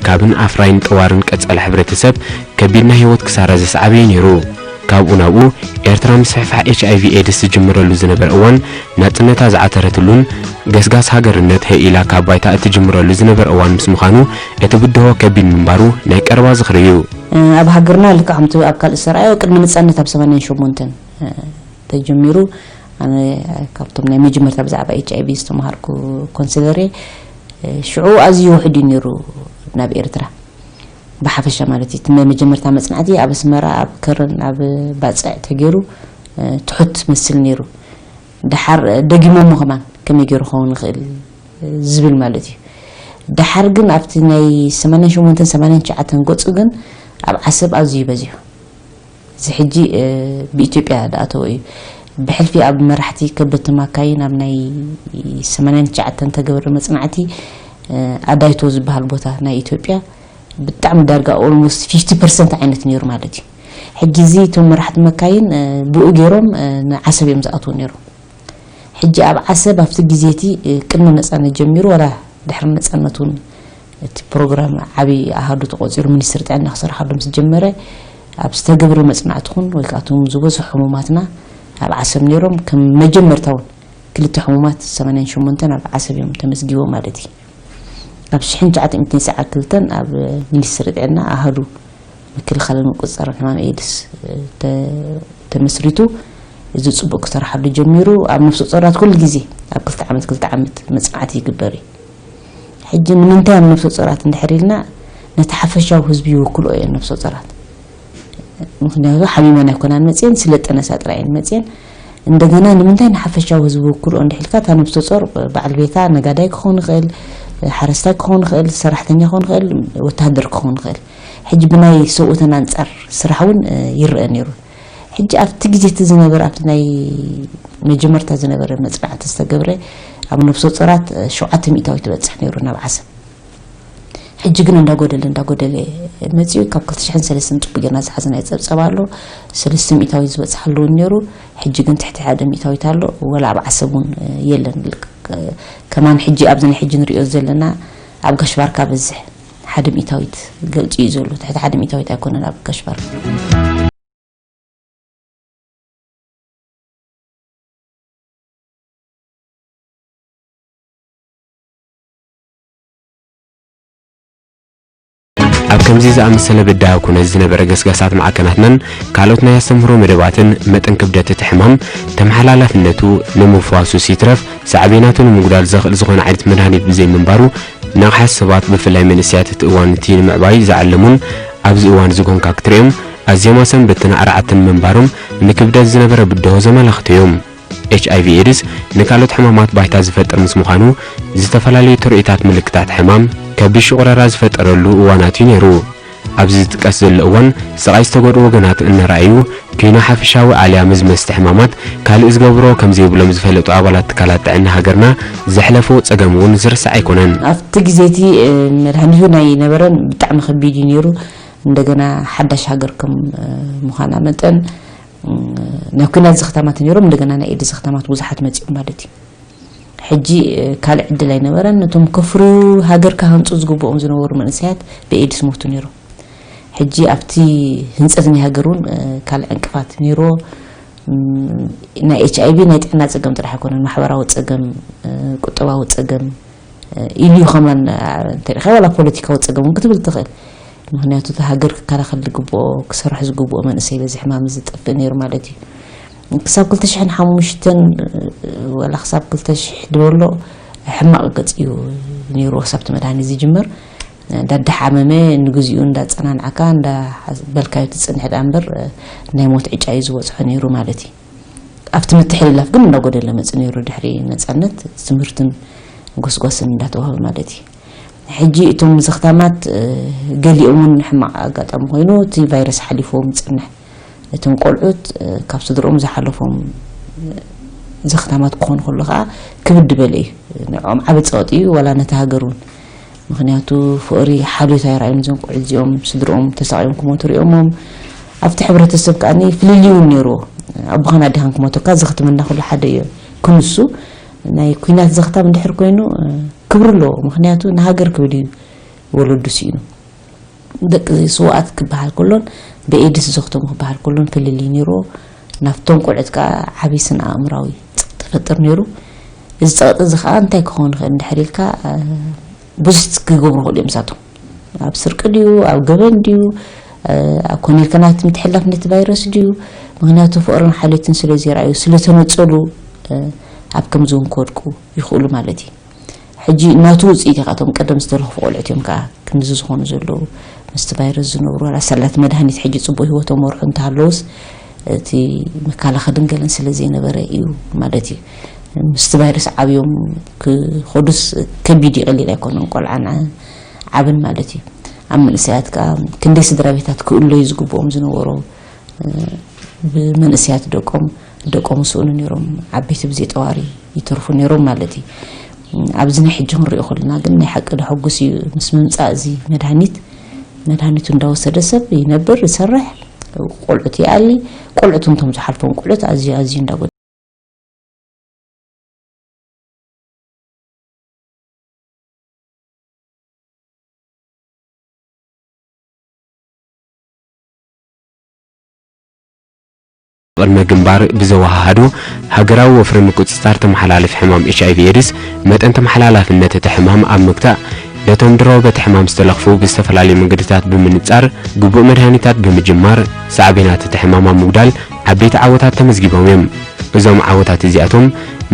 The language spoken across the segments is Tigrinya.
ናብን ኣፍራይን ጠዋርን ቀጻሊ ሕብረተሰብ ከቢድ ናይ ህይወት ክሳራ ዘስዓበ እዩ ነይሩ። ካብኡ ናብኡ ኤርትራ ምስፍሕፋሕ ኤች ኣይ ቪ ኤድስ ዝጅምረሉ ዝነበረ እዋን ናጽነታ ዝዓተረትሉን ገስጋስ ሃገርነት ህኢላ ካብ ባይታ እትጅምረሉ ዝነበረ እዋን ምስ ምዃኑ እቲ ብድሆ ከቢድ ምንባሩ ናይ ቀረባ ዝኽሪ እዩ። ኣብ ሃገርና ልክዕ ከምቲ ኣብ ካልእ ዝተረኣዮ ቅድሚ ነጻነት ኣብ ሰማንያን ሸሞንተን ተጀሚሩ። ኣነ ካብቶም ናይ መጀመርታ ብዛዕባ ኤች ኣይ ቪ ዝተምሃርኩ ኮንስለር እየ። ሽዑ ኣዝዩ ውሕድ እዩ ነይሩ ናብ ኤርትራ ብሓፈሻ ማለት እዩ። እቲ ናይ መጀመርታ መጽናዕቲ ኣብ ኣስመራ፣ ኣብ ከረን፣ ኣብ ባጽዕ ተገይሩ ትሑት መስል ነይሩ። ደሓር ደጊሞሞ ከማን ከመይ ገይሩ ክኸውን ይኽእል ዝብል ማለት እዩ። ደሓር ግን ኣብቲ ናይ ሰማንያን ሸሞንተን ሰማንያን ትሽዓተን ገጹ ግን ኣብ ዓሰብ ኣዝዩ በዚሑ። እዚ ሕጂ ብኢትዮጵያ ዝኣተወ እዩ። ብሕልፊ ኣብ መራሕቲ ከበድቲ ማካይን ኣብ ናይ ሰማንያን ትሽዓተን ተገበረ መጽናዕቲ ኣዳይቶ ዝበሃል ቦታ ናይ ኢትዮጵያ ብጣዕሚ ዳርጋ ኦልሞስት ፊፍቲ ፐርሰንት ዓይነት ነይሩ ማለት እዩ። ሕጂ እዚ እቶም መራሕቲ መካይን ብኡ ገይሮም ንዓሰብ እዮም ዝኣትዉ ነይሮም። ሕጂ ኣብ ዓሰብ ኣብቲ ግዜ እቲ ቅድሚ ነጻነት ጀሚሩ ዋላ ድሕሪ ነጻነት እውን እቲ ፕሮግራም ዓብዪ ኣሃዱ ተቖጺሩ ሚኒስትሪ ጥዕና ክሰርሓሉ ምስ ጀመረ ኣብ ዝተገብረ መጽናዕቲ ኹን ወይ ከዓ እቶም ዝበዝሑ ሕሙማትና ኣብ ዓሰብ ነይሮም ከም መጀመርታ እውን ክልተ ሕሙማት ሰማንያን ሸሞንተን ኣብ ዓሰብ እዮም ተመዝጊቦም ማለት እዩ። ኣብ ሽሕን ትሽዓተ ሚእትን ተስዓን ክልተን ኣብ ሚኒስትሪ ጥዕና ኣሃዱ ምክልኻልን ምቁፅፃርን ሕማም ኤድስ ተመስሪቱ እዚ ፅቡቅ ክሰርሓሉ ጀሚሩ። ኣብ ነፍሰ ፆራት ኩሉ ግዜ ኣብ ክልተ ዓመት ክልተ ዓመት መፅናዕቲ ይግበር እዩ። ሕጂ ንምንታይ ኣብ ነፍሰ ፆራት እንድሕር ኢልና ነቲ ሓፈሻዊ ህዝቢ ይውክልኦ እየን ነፍሰ ፆራት። ምክንያቱ ሓሚመን ኣይኮናን መፅየን፣ ስለ ጠነሳ ጥራይ እየን መፅየን። እንደገና ንምንታይ ንሓፈሻዊ ህዝቢ ውክልኦ እንድሕልካ እታ ነፍሰ ፆር በዓል ቤታ ነጋዳይ ክኸውን ይኽእል፣ ሓረስታይ ክኸውን ይኽእል፣ ሰራሕተኛ ክኸውን ይኽእል፣ ወታሃደር ክኸውን ይኽእል። ሕጂ ብናይ ሰብኡተን ኣንፃር ስራሕ እውን ይረአ ነይሩ። ሕጂ ኣብቲ ግዜ እቲ ዝነበረ ኣብቲ ናይ መጀመርታ ዝነበረ መፅናዕቲ ዝተገብረ ኣብ ነፍሰ ፆራት ሸውዓተ ሚእታዊ ትበፅሕ ነይሩ ናብ ዓሰብ። ሕጂ ግን እንዳጎደለ እንዳጎደለ መፅኡ ካብ ክልተ ሽሕን ሰለስተን ፅቡቅ ጌርና ዝሓዝናዮ ፀብፀብ ኣሎ። ሰለስተ ሚእታዊት ዝበፅሓሉ እውን ነይሩ። ሕጂ ግን ትሕቲ ሓደ ሚእታዊት ኣሎ። ወላ ኣብ ዓሰብ እውን የለን። ከማን ሕጂ ኣብዚ ናይ ሕጂ ንሪኦ ዘለና ኣብ ጋሽ ባርካ በዝሕ ሓደ ሚእታዊት ገልፂ እዩ ዘሎ። ትሕቲ ሓደ ሚእታዊት ኣይኮነን ኣብ ጋሽ ባርካ። ኣብ ከምዚ ዝኣመሰለ በዳሂ ኩነት ዝነበረ ገስጋሳት ማዕከናትናን ካልኦት ናይ ኣስተምህሮ መደባትን መጠን ክብደት እቲ ሕማም ተመሓላላፍነቱ ንምፍዋሱስ ይትረፍ ሳዕቤናቱ ንምጉዳል ዘኽእል ዝኾነ ዓይነት መድሃኒት ብዘይምንባሩ ነቕሓት ሰባት ብፍላይ መንእሰያት እቲ እዋን እቲ ንምዕባይ ዝዓለሙን ኣብዚ እዋን እዚ ኮንካ ክትርእዮም ኣዝዮም ኣሰንበድትን ኣርዓድትን ምንባሮም ንክብደት ዝነበረ ብድሆ ዘመላኽቱ እዮም። ኤች ኣይ ቪ ኤድስ ንካልኦት ሕማማት ባይታ ዝፈጥር ምስ ምዃኑ ዝተፈላለዩ ትርኢታት ምልክታት ሕማም ከቢድ ሽቑረራ ዝፈጠረሉ እዋናት እዩ ነይሩ። ኣብዚ ዝጥቀስ ዘሎ እዋን ስቓይ ዝተጎድኡ ወገናት እናረኣዩ ኪኖ ሓፈሻዊ ኣልያ መዝመዝቲ ሕማማት ካልእ ዝገብሮ ከም ዘይብሎም ዝፈለጡ ኣባላት ትካላት ጥዕና ሃገርና ዘሕለፍዎ ጸገም እውን ዝርሳዕ ኣይኮነን። ኣብቲ ግዜ እቲ መድሃኒቱ ናይ ነበረን ብጣዕሚ ከቢድ እዩ ነይሩ። እንደገና ሓዳሽ ሃገር ከም ምዃና መጠን ናይ ኲናት ዘኽታማት ነይሮም፣ እንደገና ናይ ኤድስ ዘኽታማት ብዙሓት መጺኦም ማለት እዩ። ሕጂ ካልእ ዕድል ኣይነበረን። ነቶም ከፍርዩ ሃገር ክሃንጹ ዝግብኦም ዝነበሩ መንእሰያት ብኤድስ ሞቱ ነይሮም። ሕጂ ኣብቲ ህንጸት ናይ ሃገር እውን ካልእ ዕንቅፋት ነይርዎ። ናይ ኤች ኣይ ቪ ናይ ጥዕና ጸገም ጥራሕ ኣይኮነን፣ ማሕበራዊ ጸገም፣ ቁጠባዊ ጸገም ኢሉ እዩ። ከማን እንተሪኻ ዋላ ፖለቲካዊ ጸገም እውን ክትብል ትኽእል። ምክንያቱ እቲ ሃገር ክከላኸል ዝግብኦ ክሰርሕ ዝግብኦ መንእሰይ በዚ ሕማም እዚ ዝጠፍእ ነይሩ ማለት እዩ። ክሳብ ክልተ ሽሕን ሓሙሽተን ዋላ ክሳብ ክልተ ሽሕ ድበሎ ሕማቕ ገጽ እዩ ነይሩ ክሳብ እቲ መድሃኒት ዝጅምር። እንዳዳሓመመ ንግዚኡ እንዳጸናንዓካ እንዳበልካዮ ትጽንሕ ደኣ እምበር ናይ ሞት ዕጫ እዩ ዝበጽሖ ነይሩ ማለት እዩ። ኣብቲ ምትሕልላፍ ግን እንዳጎደለ መጽ ነይሩ ድሕሪ ነጻነት ትምህርትን ጎስጓስን እንዳተዋህበ ማለት እዩ። ሕጂ እቶም ዘኽታማት ገሊኦም እውን ሕማቕ ኣጋጣሚ ኮይኑ እቲ ቫይረስ ሓሊፍዎም ይጸንሕ። እቶም ቆልዑት ካብ ስድርኦም ዝሓለፎም ዘኽታማት ክኾኑ ከሎ ከዓ ክብድ በለ እዩ። ንዕኦም ዓቢ ጸቕጢ እዩ ዋላ ነቲ ሃገር እውን። ምክንያቱ ፍቕሪ ሓልዮት ኣይረኣዩን እዞም ቆልዑ እዚኦም ስድርኦም ተሳቒዮም ክሞቱ ሪኦሞም ኣብቲ ሕብረተሰብ ከዓ ፍልልይ እውን ነይርዎ። ኣቦኻን ኣዴኻን ክሞተካ ዘኽትመና ኩሉ ሓደ እዩ ክንሱ ናይ ኲናት ዘኽታም እንድሕር ኮይኑ ክብሪ ኣለዎ። ምክንያቱ ንሃገር ክብል እዩ ወለዱ ስኢኑ። ደቂ ስውኣት ክበሃል ከሎን ብኤድስ ዘኽተሙ ክበሃል ከሎን ፍልልይ ነይርዎ። ናብቶም ቆልዑት ከዓ ዓብዪ ስነ ኣእምራዊ ጸቕጢ ይፈጥር ነይሩ። እዚ ጸቕጢ እዚ ከዓ እንታይ ክኸውን ይኽእል እንድሕር ኢልካ፣ እ፣ ብዙሕ ክገብሩ ይኽእሉ እዮም ንሳቶም። ኣብ ስርቂ ድዩ፣ ኣብ ገበን ድዩ፣ እ፣ ኣብ ኮነ ኢልካ ናብቲ ምትሕልላፍ ነቲ ቫይረስ ድዩ? ምኽንያቱ ፍቕርን ሓልዮትን ስለ ዘይረኣዩ፣ ስለ ተነጸሉ፣ እ፣ ኣብ ከምዚ እውን ክወድቁ ይኽእሉ ማለት እዩ። ሕጂ ናቱ ውፅኢት ኢኻ፣ እቶም ቀደም ዝተለኽፉ ቆልዑት እዮም ከዓ ክንዚ ዝኾኑ ዘለዉ። ምስቲ ቫይረስ ዝነብሩ ዋላ ሰላት መድሃኒት ሕጂ ፅቡቅ ህይወቶም መርሑ እንተሃለውስ እቲ መከላኸልን ገለን ስለ ዘይነበረ እዩ ማለት እዩ። ምስቲ ቫይረስ ዓብዮም ክኸዱስ ከቢድ እዩ፣ ቀሊል ኣይኮነን ቆልዓን ዓብን ማለት እዩ። ኣብ መንእሰያት ከዓ ክንደይ ስድራ ቤታት ክእለዩ ዝግብኦም ዝነበሩ ብመንእሰያት ደቆም ደቆም ስእኑ ነይሮም፣ ዓበይቲ ብዘይ ጠዋሪ ይተርፉ ነይሮም ማለት እዩ። ኣብዚ ናይ ሕጂ ክንሪኦ ከለና ግን ናይ ሓቂ ዶ ሕጉስ እዩ? ምስ ምምፃእ እዚ መድሃኒት፣ መድሃኒቱ እንዳወሰደ ሰብ ይነብር፣ ይሰርሕ፣ ቆልዑት ይኣሊ። ቆልዑት እንቶም ዝሓልፎም ቆልዑት ኣዝዩ ኣዝዩ እንዳጎደ ቅድመ ግንባር ብዘወሃሃዶ ሃገራዊ ወፍሪ ምቁጽጻር ተመሓላልፍ ሕማም ኤች ኣይ ቪ ኤድስ፣ መጠን ተመሓላላፍነት እቲ ሕማም ኣብ ምግታእ፣ ነቶም ድሮ በቲ ሕማም ዝተለኽፉ ብዝተፈላለዩ መንገድታት ብምንጻር፣ ግቡእ መድሃኒታት ብምጅማር፣ ሳዕቤናት እቲ ሕማም ኣብ ምጉዳል ዓበይቲ ዓወታት ተመዝጊቦም እዮም። እዞም ዓወታት እዚኣቶም፣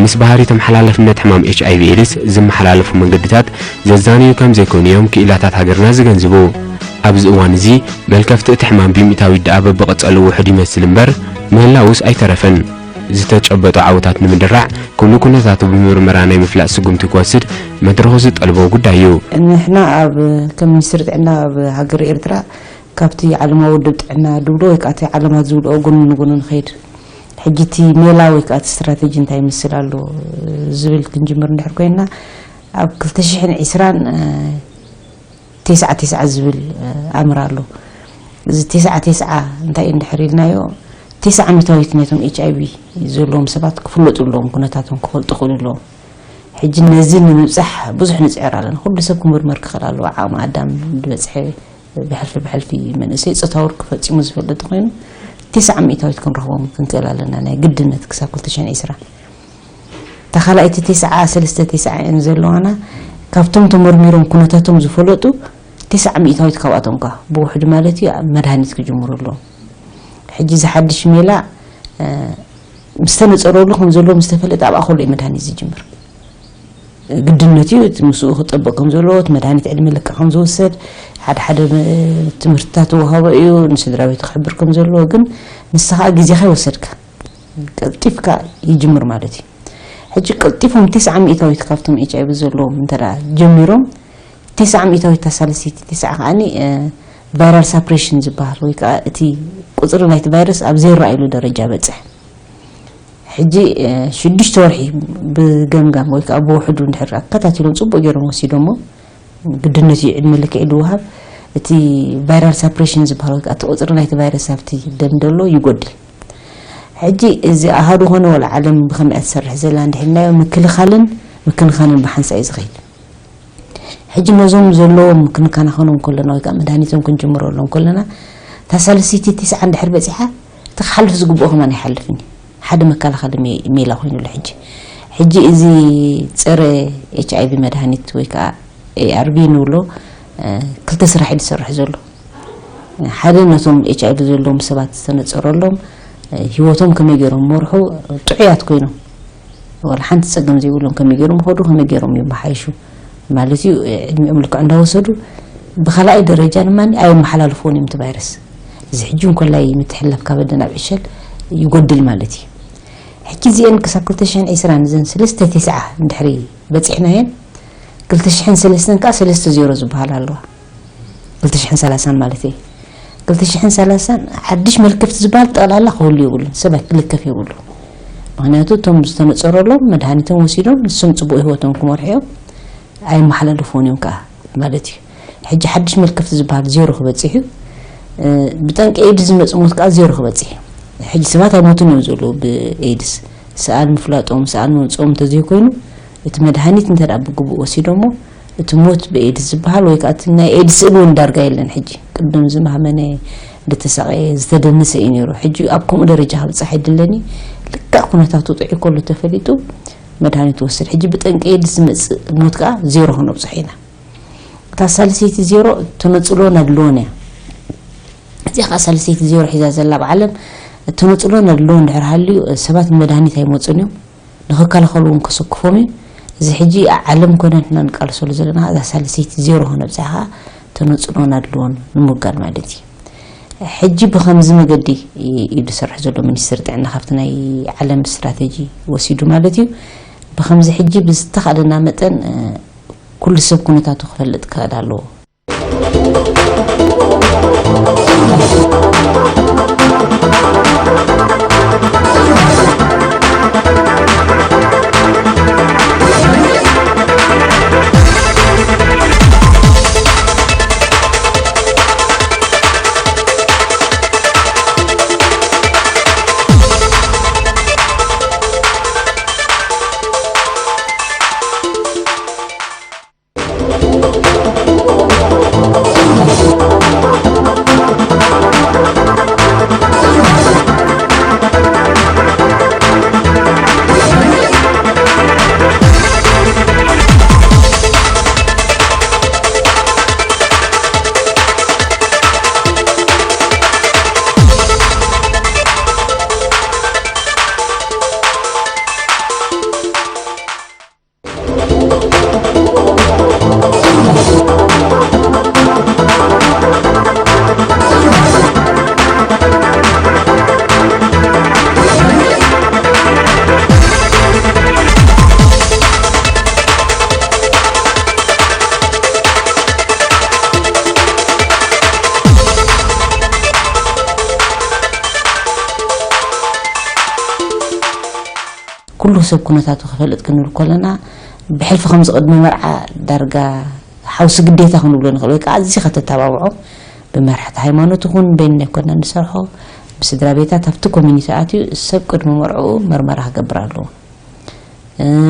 ምስ ባህሪ ተመሓላልፍነት ሕማም ኤች ኣይ ቪ ኤድስ ዝመሓላለፉ መንገድታት ዘዛንዩ ከም ዘይኮኑ እዮም ክኢላታት ሃገርና ዝገንዝቡ። ኣብዚ እዋን እዚ፣ መልከፍቲ እቲ ሕማም ብሚእታዊት ደኣ በብቐጸሉ ውሑድ ይመስል እምበር፣ ምህላዉስ ኣይተረፈን። ዝተጨበጡ ዓወታት ንምድራዕ፣ ኩሉ ኩነታቱ ብምርመራ ናይ ምፍላጥ ስጉምቲ ክወስድ መድረኹ ዝጠልቦ ጉዳይ እዩ። ንሕና ኣብ፣ ከም ሚኒስትሪ ጥዕና ኣብ ሃገር ኤርትራ፣ ካብቲ ዓለማዊ ውድብ ጥዕና ድብሎ ወይ ከዓ እቲ ዓለማት ዝብልኦ ጎኒ ንጎኒ ንኸይድ። ሕጂ እቲ ሜላ ወይ ከዓ እቲ ስትራተጂ እንታይ ይመስል ኣሎ ዝብል ክንጅምር እንድሕር ኮይንና፣ ኣብ ክልተ ሽሕን ዕስራን፣ እ፣ ቴስዓ ቴስዓ ዝብል፣ እ፣ ኣምር ኣሎ። እዚ ቴስዓ ቴስዓ እንታይ እንድሕር ኢልናዮ፣ ቴስዓ ሚእታዊት ነቶም ኤች ኣይ ቪ ዘለዎም ሰባት ክፍለጡ ኣለዎም፣ ኩነታቶም ክፈልጡ ክኽእሉ ኣለዎም። ሕጂ ነዚ ንምብጻሕ ብዙሕ ንጽዕር ኣለና። ኩሉ ሰብ ክምርመር ክኽእል ኣለዎ። ዓቕሚ ኣዳም ዝበጽሐ ብሕልፊ ብሕልፊ መንእሰይ ጾታዊ ርክብ ፈጺሙ ዝፈልጥ ኮይኑ፣ ቴስዓ ሚእታዊት ክንረኽቦም ክንክእል ኣለና፣ ናይ ግድነት ክሳብ ክልተ ሽሕን ዕስራን። እታ ካልኣይቲ ቴስዓ ሰለስተ ቴስዓ እየን ዘለዋና። ካብቶም ተመርሚሮም ኩነታቶም ዝፈለጡ ቴስዓ ሚእታዊት ካብኣቶም ከ ብውሕዱ ማለት እዩ ኣብ መድሃኒት ክጅምሩ ኣለዎም። ሕጂ እዚ ሓድሽ ሜላ፣ እ፣ ምስ ተነጸረሉ ከም ዘሎ ምስ ተፈለጠ ኣብኣ ከሎ እዩ መድሃኒት ዝጅምር። ግድነት እዩ እቲ ምስኡ ክጠበቅ ከም ዘለዎ፣ እቲ መድሃኒት ዕድመ ልክዕ ከም ዝውሰድ፣ ሓደ ሓደ መ-፣ ትምህርትታት ዝወሃቦ እዩ፣ ንስድራ ቤቱ ክሕብር ከም ዘለዎ። ግን ንስኻ ግዜኻ ይወሰድካ፣ ቀልጢፍካ ይጅምር ማለት እዩ። ሕጂ ቀልጢፎም ቴስዓ ሚእታዊት ካብቶም ኤች ኣይ ቪ ዘለዎም እንተ ደኣ ጀሚሮም፣ ቴስዓ ሚእታዊት እታ ሳልሰይቲ ቴስዓ ከኣኒ፣ እ፣ ቫይራል ሳፕሬሽን ዝበሃል ወይ ከዓ እቲ ቁጽሪ ናይቲ ቫይረስ ኣብ ዘይረኣየሉ ደረጃ በጽሕ። ሕጂ፣ እ፣ ሽዱሽተ ወርሒ ብገምጋም ወይ ከዓ ብውሕዱ እንድሕር ኣከታቲሎም ጽቡቅ ገይሮም ወሲዶሞ፣ ግድነት እዩ ዕድመ ልክዕ ዝወሃብ። እቲ ቫይራል ሳፕሬሽን ዝበሃል ወይ ከዓ እቲ ቁጽሪ ናይቲ ቫይረስ ኣብቲ ደም ዘሎ ይጎድል። ሕጂ እዚ ኣሃዱ ኮነ ወላ ዓለም ብኸመይ እያ ትሰርሕ ዘላ እንድሕር ኢልናዮ፣ ምክልኻልን ምክንኻንን ብሓንሳእ እዩ ዝኸይድ። ሕጂ ነዞም ዘለዎም ክንከናኸኖም ከለና ወይ ከዓ መድሃኒቶም ክንጅምረሎም ከለና፣ እታ ሳልሰይቲ ቴስዓ እንድሕር በጺሓ፣ እቲ ክሓልፍ ዝግብኦ ከማን ኣይሓልፍን እዩ። ሓደ መከላኸሊ ሜ-፣ ሜላ ኮይኑ ኣሎ ሕጂ። ሕጂ እዚ ጸረ ኤች ኣይ ቪ መድሃኒት ወይ ከዓ ኤ ኣር ቪ ንብሎ፣ እ፣ ክልተ ስራሕ እዩ ዝሰርሕ ዘሎ። ሓደ ነቶም ኤች ኣይ ቪ ዘለዎም ሰባት ዝተነጸረሎም፣ እ፣ ህይወቶም ከመይ ገይሮም መርሑ ጥዑያት ኮይኖም፣ ዋላ ሓንቲ ጸገም ዘይብሎም ከመይ ገይሮም ይኸዱ፣ ከመይ ገይሮም ይመሓይሹ ማለት እዩ። እ፣ ዕድሚኦም ልክዕ እንዳወሰዱ፣ ብኻልኣይ ደረጃ ድማ ኣየመሓላልፍዎን እዮም እቲ ቫይረስ። እዚ ሕጂ እንኮላይ ምትሕልላፍ ካብ ኣደ ናብ ዕሸል ይጎድል ማለት እዩ። ሕጂ እዚአን ክሳብ ክልተ ሽሕን ዕስራን እዘን ሰለስተ ቴስዓ እንድሕሪ በጺሕናየን፣ ክልተ ሽሕን ሰለስተን ከዓ ሰለስተ ዜሮ ዝበሃል ኣለዋ። ክልተ ሽሕን ሰላሳን ማለት እዩ። ክልተ ሽሕን ሰላሳን ሓድሽ መልከፍቲ ዝበሃል ጠቕላላ ክህሉ የብሉን፣ ሰብ ክልከፍ የብሉ። ምኽንያቱ እቶም ዝተነጸረሎም መድሃኒቶም ወሲዶም ንሶም ጽቡቕ ህይወቶም ክመርሑ እዮም፣ ኣይመሓላለፍዎን እዮም ከዓ ማለት እዩ። ሕጂ ሓድሽ መልከፍቲ ዝበሃል ዜሮ ክበጽሕ እዩ። እ፣ ብጠንቂ ኤድስ ዝመጽእ ሞት ከዓ ዜሮ ክበጽሕ እዩ። ሕጂ ሰባት ኣይሞቱን እዮም ዘለዉ ብኤድስ። ሰኣል ምፍላጦም፣ ሰኣል ምምጽኦም እንተዘይኮይኑ፣ እቲ መድሃኒት እንተ ደኣ ብግቡእ ወሲዶሞ፣ እቲ ሞት ብኤድስ ዝበሃል ወይ ከዓ እቲ ናይ ኤድስ እውን ዳርጋ የለን። ሕጂ ቅድም ዝማህመነ ዝተሳቐየ ዝተደነሰ እዩ ነይሩ። ሕጂ ኣብ ከምኡ ደረጃ ክብፃሕ ይድለኒ። ልክዕ ኩነታቱ ጥዑይ ከሎ ተፈሊጡ መድሃኒት ወስድ። ሕጂ ብጠንቂ ኤድስ ዝመፅእ ሞት ከዓ ዜሮ ክነብፅሖ ኢና። እታ ሳልሰይቲ ዜሮ ተነፅሎ ነድልዎን እያ። እዚኣ ከዓ ሳልሰይቲ ዜሮ ሒዛ ዘላ ኣብ ዓለም። ተነፅሎ ነድልዎ እንድሕር ሃልዩ ሰባት ንመድሃኒት ኣይመፁን እዮም። ንኽከላኸሉ እውን ከሰክፎም እዩ። እዚ ሕጂ ዓለም ኮይና ንሕና ንቃልሰሉ ዘለና እዛ ሳልሰይቲ ዜሮ ክነብፅሕ ከዓ ተነፅሎን ኣድልዎን ንምውጋድ ማለት እዩ። ሕጂ ብኸምዚ መገዲ እዩ ዝሰርሕ ዘሎ ሚኒስትሪ ጥዕና ካብቲ ናይ ዓለም ስትራተጂ ወሲዱ ማለት እዩ። ብኸምዚ ሕጂ ብዝተኻእለና መጠን ኩሉ ሰብ ኩነታቱ ክፈልጥ ክኽእል ኣለዎ። ኩሉ ሰብ ኩነታቱ ክፈልጥ ክንብል ከለና ብሕልፊ ከምዚ ቅድሚ መርዓ ዳርጋ ሓውሲ ግዴታ ክንብሎ ንኽእል ወይ ከዓ ኣዝኻ ተተባብዖ ብመራሕቲ ሃይማኖት ይኹን በይንና ኣይኮና ንሰርሖ ብስድራ ቤታት ኣብቲ ኮሚኒቲ ኣትዩ ሰብ ቅድሚ መርዕኡ መርመራ ክገብር ኣለዎ።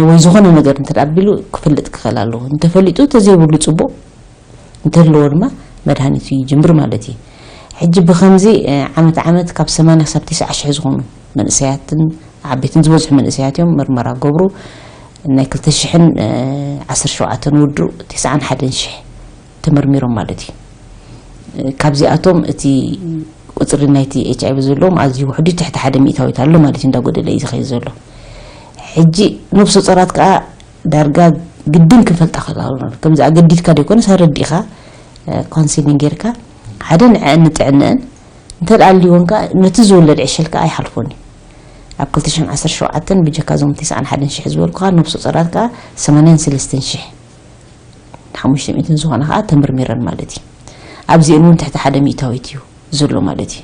ወይ ዝኾነ ነገር እንተ ኣቢሉ ክፈልጥ ክኽእል ኣለዎ። እንተፈሊጡ ተዘይብሉ ፅቡቕ እንተለዎ ድማ መድሃኒቱ ይጅምር ማለት እዩ። ሕጂ ብኸምዚ ዓመት ዓመት ካብ ሰማንያ ክሳብ ተስዓ ሽሕ ዝኾኑ መንእሰያትን ዓበይትን ዝበዝሑ መንእሰያት እዮም ምርመራ ገብሩ። ናይ ክልተ ሽሕን ዓሰርተ ሸውዓተን ውድእ ተስዓን ሓደን ሽሕ ተመርሚሮም ማለት እዩ። ካብዚኣቶም እቲ ቁፅሪ ናይቲ ኤች ኣይቪ ዘለዎም ኣዝዩ ውሕዱ ትሕቲ ሓደ ሚእታዊት ኣሎ ማለት እዩ። እንዳጎደለ እዩ ዝኸይድ ዘሎ። ሕጂ ነብሰ ጾራት ከዓ ዳርጋ ግድን ክንፈልጣ ከላውና ከምዚ ኣገዲድካ ደይኮነስ ኣረዲእካ ካውንሲሊንግ ጌርካ ሓደ ንዐአን ንጥዕነአን እንተ ደኣ ኣልይወን ከዓ ነቲ ዝውለድ ዕሸል ከዓ ኣይሓልፎን እዩ። ኣብ ክልተ ሽሕን ዓሰርተ ሸውዓተን ብጀካ እዞም ተስዓን ሓደን ሽሕ ዝበልኩኻ ነብሰ ጾራት ከዓ ሰማንያን ሰለስተን ሽሕ ሓሙሽተ ሚእትን ዝኾና ከዓ ተመርሚረን ማለት እዩ። ኣብዚአን እውን ትሕቲ ሓደ ሚእታዊት እዩ ዘሎ ማለት እዩ።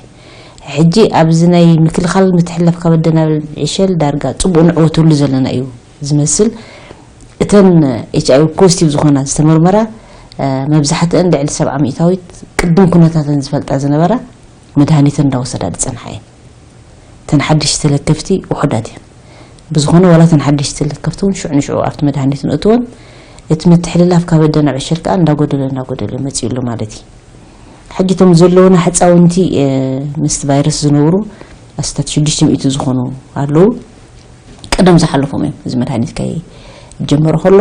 ሕጂ ኣብዚ ናይ ምክልኻል ምትሕልላፍ ካብ ኣደናብር ዕሸል ዳርጋ ፅቡቅ ንዕወተሉ ዘለና እዩ ዝመስል። እተን ኤች ኣይ ቪ ፖዚቲቭ ዝኾና ዝተመርመራ መብዛሕትአን ልዕሊ ሰብዓ ሚእታዊት ቅድም ኩነታተን ዝፈልጣ ዝነበራ መድሃኒተን እንዳወሰዳ ዝፀንሓ እየን። እተን ሓደሽቲ ተለከፍቲ ውሑዳት እየን። ብዝኾነ ዋላ እተን ሓደሽቲ ተለከፍቲ እውን ሽዑ ንሽዑ ኣብቲ መድሃኒት ንእትወን እቲ ምትሕልላፍ ካብ ኣደ ናብ ዕሸል ከዓ እንዳጎደለ እንዳጎደለ መፂኡ ኣሎ ማለት እዩ። ሕጂ እቶም ዘለውና ሕፃውንቲ ምስቲ ቫይረስ ዝነብሩ ኣስታት ሽዱሽተ ሚእቲ ዝኾኑ ኣለዉ። ቀደም ዝሓለፎም እዮም። እዚ መድሃኒት ከይጀመረ ከሎ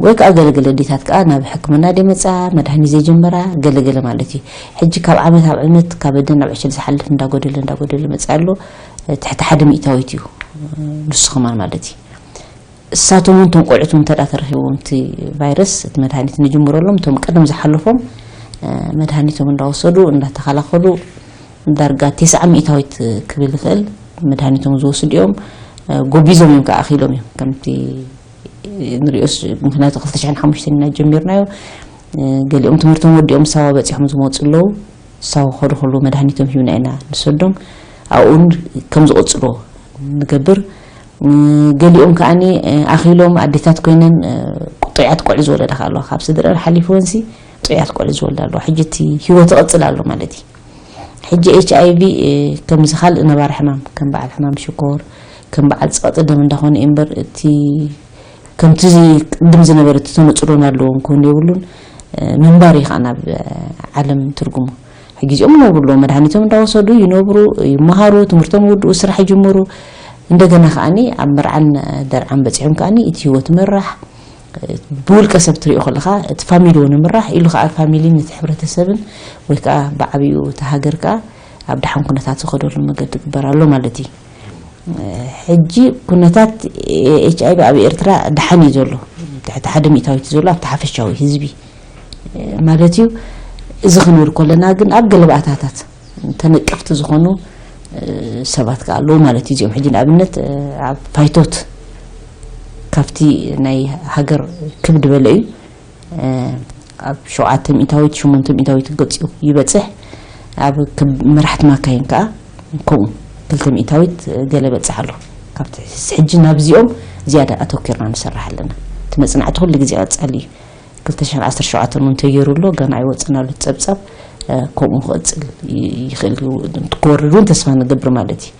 ወይ ከዓ ገለገለ ኣዴታት ከዓ ናብ ሕክምና ደመፃ መድሃኒት ዘይጀመራ ገለገለ ማለት እዩ። ሕጂ ካብ ዓመት ኣብ ዓመት ካብ ኣደ ናብ ዕሸል ዝሓልፍ እንዳጎደለ እንዳጎደለ መፅእ ኣሎ። ትሕቲ ሓደ ሚእታዊት እዩ ንሱ ከማን ማለት እዩ። እሳቶም እውን እቶም ቆልዑት እውን እንተ ተረኺቦም እቲ ቫይረስ እቲ መድሃኒት ንጅምረሎም እቶም ቀደም ዝሓለፎም መድሃኒቶም እንዳወሰዱ እንዳተኸላኸሉ ዳርጋ ተስዓ ሚእታዊት ክብል ይኽእል መድሃኒቶም ዝወስዱ እዮም። ጎቢዞም እዮም ከዓ ኣኺሎም እዮም ከምቲ ንሪኦስ ምክንያቱ ክልተ ሽሕን ሓሙሽተን ኢና ጀሚርናዮ። ገሊኦም ትምህርቶም ወዲኦም ሳዋ በፂሖም ዝመፁ ኣለዉ። ሳዋ ከዱ ከለዉ መድሃኒቶም ሂብና ኢና ንሰዶም ኣብኡን ከም ዝቕፅሎ ንገብር። ገሊኦም ከዓኒ ኣኺሎም ኣዴታት ኮይነን ጥዑያት ቆልዑ ዝወለዳ ከ ኣለዋ ካብ ስድረን ሓሊፍወንሲ ጥዑያት ቆልዑ ዝወልዳ ኣለዋ ሕጂ እቲ ሂወት ይቕፅል ኣሎ ማለት እዩ። ሕጂ ኤች ኣይ ቪ ከምዚ ካልእ ነባሪ ሕማም ከም በዓል ሕማም ሽኮር ከም በዓል ፀቕጢ ደም እንዳኾነ እዩ እምበር እቲ ከምቲ እዚ ቅድም ዝነበረ እቲ ተነጽሎ ናለዎም ክኸውን የብሉን። እ፣ ምንባር እዩ ከዓ ናብ፣ እ፣ ዓለም ትርጉሙ። ሕጂ እዚኦም ይነብሩ ኣለዉ፣ መድሃኒቶም እንዳወሰዱ ይነብሩ፣ ይመሃሩ፣ ትምህርቶም ይውድኡ፣ ስራሕ ይጅምሩ። እንደገና ከዓኒ ኣብ መርዓን ደርዓን በጺሖም ከዓኒ እቲ ህይወት ይምራሕ። ብውልቀ ሰብ ትሪኦ ከለኻ እቲ ፋሚሊ እውን ይምራሕ፣ ኢሉ ከዓ ፋሚሊ ነቲ ሕብረተሰብን ወይ ከዓ ብዓብዩ እቲ ሃገር ከዓ ኣብ ደሓን ኩነታት ዝኸደሉ መገዲ ይግበር ኣሎ ማለት እዩ። ሕጂ ኩነታት ኤች ኣይ ቪ ኣብ ኤርትራ ደሓን እዩ ዘሎ፣ ትሕቲ ሓደ ሚእታዊት እዩ ዘሎ ኣብቲ ሓፈሻዊ ህዝቢ ማለት እዩ። እዚ ክንብል ከለና ግን ኣብ ገለ ባእታታት ተነቀፍቲ ዝኾኑ ሰባት ከዓ ኣለዉ ማለት እዩ። እዚኦም ሕጂ ንኣብነት ኣብ ፋይቶት ካብቲ ናይ ሃገር ክብድ በለ እዩ። ኣብ ሸውዓተ ሚእታዊት፣ ሸሞንተ ሚእታዊት ገጺኡ ይበጽሕ። ኣብ ክብ-፣ መራሕቲ ማካይን ከኣ ከምኡ ክልተ ሚእታዊት ገለ በጽሕ ኣሎ። ካብቲ ሕጂ ናብዚኦም ዝያዳ ኣተኪርና ንሰርሕ ኣለና። እቲ መጽናዕቲ ኩሉ ግዜ ቀጻሊ እዩ። ክልተ ሽሕን ዓሰርተ ሸውዓተን እውን ተገይሩ ኣሎ፣ ገና ኣይወጸን ኣሎ እቲ ጸብጻብ። እ፣ ከምኡ ክቕጽል ይ-፣ ይኽእል እዩ። ክወርድ እውን ተስፋ ንገብር ማለት እዩ።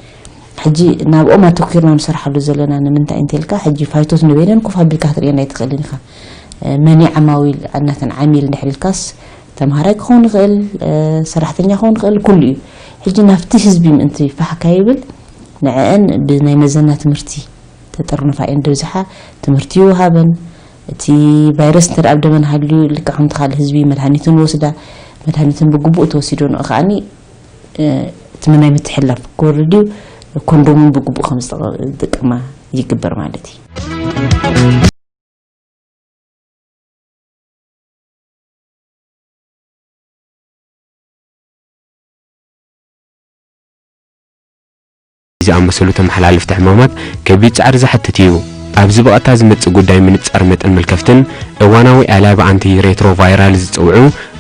ሕጂ ናብኦም ኣተኪርና ንሰርሓሉ ዘለና ንምንታይ እንተልካ፣ ሕጂ ፋይቶት ንበይነን ኮፍ ኣቢልካ ክትርእየን ኣይትኽእልን ኢኻ። እ፣ መን እዩ ዓማዊል፣ ናተን ዓሚል እንድሕር ኢልካስ፣ ተምሃራይ ክኸውን ይኽእል፣ እ፣ ሰራሕተኛ ክኸውን ይኽእል፣ ኩሉ እዩ። ሕጂ ናብቲ ህዝቢ ምእንቲ ፋሕ ካይብል፣ ንዕአን ብናይ መዘና ትምህርቲ ተጠርንፋ እየን ድብዝሓ። ትምህርቲ ይወሃበን። እቲ ቫይረስ እንተ ደኣ ኣብ ደመን ሃልዩ፣ ልክዕ ከምቲ ካልእ ህዝቢ መድሃኒትን ወስዳ፣ መድሃኒትን ብግቡእ ተወሲዶ፣ ንኡ ከኣኒ፣ እ፣ እቲ ናይ ምትሕልላፍ ክወርድ እዩ። ኮንዶምን ብግቡእ ከም ዝጠቐ-፣ ዝጥቀማ ይግበር ማለት እዩ። ዝኣመሰሉ ተመሓላለፍቲ ሕማማት ከቢድ ጻዕሪ ዝሓትት እዩ። ኣብዚ ብቐጥታ ዝመጽእ ጉዳይ ምንጻር መጠን መልከፍትን እዋናዊ ኣላቢ ኣንቲ ሬትሮቫይራል ዝጽውዑ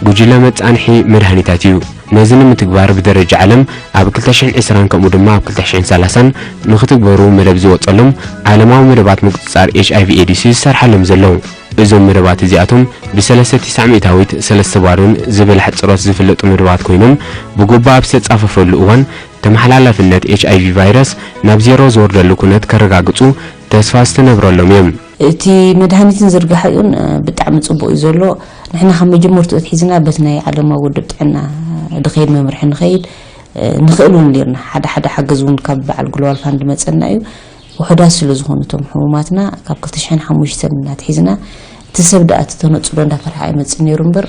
ጉጅለ መጻንሒ መድሃኒታት እዩ። ነዚ ንምትግባር ብደረጃ ዓለም ኣብ ክልተ ሽሕን ዕስራን ከምኡ ድማ ኣብ ክልተ ሽሕን ሰላሳን ንኽትግበሩ መደብ ዝወጸሎም ዓለማዊ መደባት ምቁጽጻር ኤች ኣይ ቪ ኤድስ እዩ ዝሰርሓሎም ዘሎ። እዞም መደባት እዚኣቶም ብሰለስተ ቲስዓ ሚእታዊት ሰለስተ ባዶን ዝበለ ሕጽሮት ዝፍለጡ መደባት ኮይኖም፣ ብጎባ ኣብ ዝተጻፈፈሉ እዋን ተመሓላላፍነት ኤች ኣይ ቪ ቫይረስ ናብ ዜሮ ዝወርደሉ ኩነት ከረጋግጹ ተስፋ ዝተነብረሎም እዮም። እቲ መድሃኒትን ዝርጋሐኡን፣ እ፣ ብጣዕሚ ጽቡቕ እዩ ዘሎ። ንሕና ካብ መጀመርትኡ ኣትሒዝና በቲ ናይ ዓለማዊ ውድብ ጥዕና ድኸይድ መምርሒ ንኸይድ፣ እ፣ ንኽእል እውን ኔርና። ሓደ ሓደ ሓገዝ እውን ካብ በዓል ግሎባል ፋንድ መጸና እዩ። ውሑዳት ስለ ዝኾኑ እቶም ሕሙማትና፣ ካብ ክልተ ሽሕን ሓሙሽተን ኣትሒዝና፣ እቲ ሰብ ደኣ እቲ ተነጽሎ እንዳፈርሐ ኣይመጽእ ነይሩ እምበር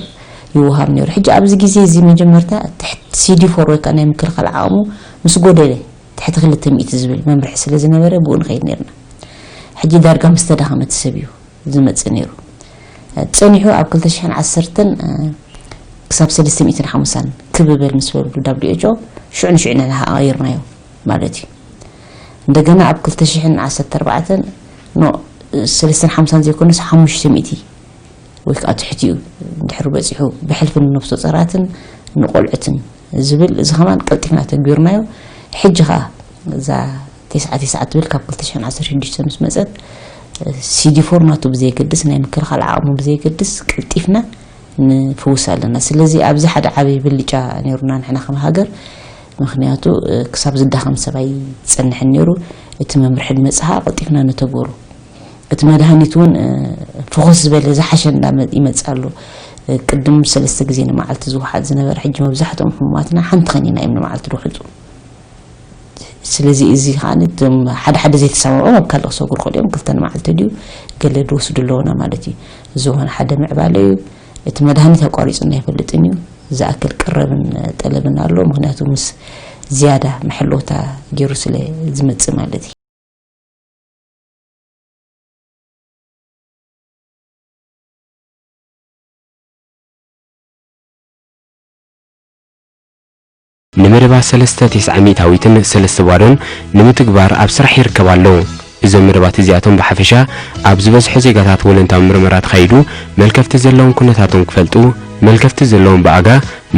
ይወሃብ ነይሩ። ሕጂ ኣብዚ ግዜ እዚ መጀመርታ ትሕቲ ሲ ዲ ፎር ወይ ከዓ ናይ ምክልኻል ዓቕሙ ምስ ጎደለ፣ ትሕቲ ክልተ ሚእቲ ዝብል መምርሒ ስለ ዝነበረ ብኡ ንኸይድ ነይርና። ሕጂ ዳርጋ ምስ ተዳኸመ እቲ ሰብ እዩ ዝመጽእ ነይሩ። ጸኒሑ ኣብ ክልተ ሽሕን ዓሰርተን ክሳብ ሰለስተ ሚእትን ሓምሳን ክብ በል ምስ በሉ ደብሊው ኤች ኦ ሽዑ ንሽዑ ኢና ሃቐይርናዮ ማለት እዩ። እንደገና ኣብ ክልተ ሽሕን ዓሰርተ ኣርባዕተን ኖ፣ ሰለስተን ሓምሳን ዘይኮነስ ሓሙሽተ ሚእቲ ወይ ከዓ ትሕቲኡ እንድሕር በጺሑ ብሕልፊ ንነፍሰ ጾራትን ንቆልዑትን ዝብል፣ እዚ ከማን ቀልጢፍና ተግቢርናዮ። ሕጂ ከዓ እዛ ቴስዓ ቴስዓ ትብል ካብ ክልተ ሽሕን ዓሰርተ ሽዱሽተ ምስ መጸት፣ ሲ ዲ ፎር ናቱ ብዘየገድስ፣ ናይ ምክልኻል ዓቕሙ ብዘየገድስ ቀልጢፍና ንፍውስ ኣለና። ስለዚ ኣብዚ ሓደ ዓብዪ ብልጫ ነይሩና ንሕና ከም ሃገር። ምኽንያቱ፣ እ፣ ክሳብ ዝዳኸም ሰብ ኣይጸንሕን ነይሩ። እቲ መምርሒ ድመጽእ ኸኣ ቀልጢፍና ንተግብሮ። እቲ መድሃኒት እውን፣ እ፣ ፍኹስ ዝበለ ዝሓሸ እንዳመ-፣ ይመጽእ ኣሎ። እ፣ ቅድም ሰለስተ ግዜ ንመዓልቲ ዝወሓጥ ዝነበረ፣ ሕጂ መብዛሕትኦም ሕሙማትና ሓንቲ ከኒና እዮም ንመዓልቲ ዝውሕጡ። ስለዚ እዚ ኸኣ እቶም ሓደ ሓደ ዘይተሰማምዖም ኣብ ካልእ ክሰግሩ ይኽእሉ እዮም። ክልተ ንመዓልቲ ድዩ ገለ ዝወስዱ ኣለዉና ማለት እዩ። እዚ እውን ሓደ ምዕባለ እዩ። እቲ መድሃኒት ኣቋሪጹና ኣይፈልጥን እዩ። ዝኣክል ቀረብን ጠለብን ኣሎ። ምኽንያቱ ምስ ዝያዳ መሐለውታ ገይሩ ስለ ዝመጽእ ማለት እዩ። ንመደባት ሰለስተ ቴስዓ ሚእታዊትን ሰለስተ ባዶን ንምትግባር ኣብ ስራሕ ይርከብ ኣሎ። እዞም መደባት እዚኣቶም ብሓፈሻ ኣብ ዝበዝሑ ዜጋታት ወለንታዊ ምርመራ ተኻይዱ፣ መልከፍቲ ዘለዎም ኩነታቶም ክፈልጡ፣ መልከፍቲ ዘለዎም ብኣጋ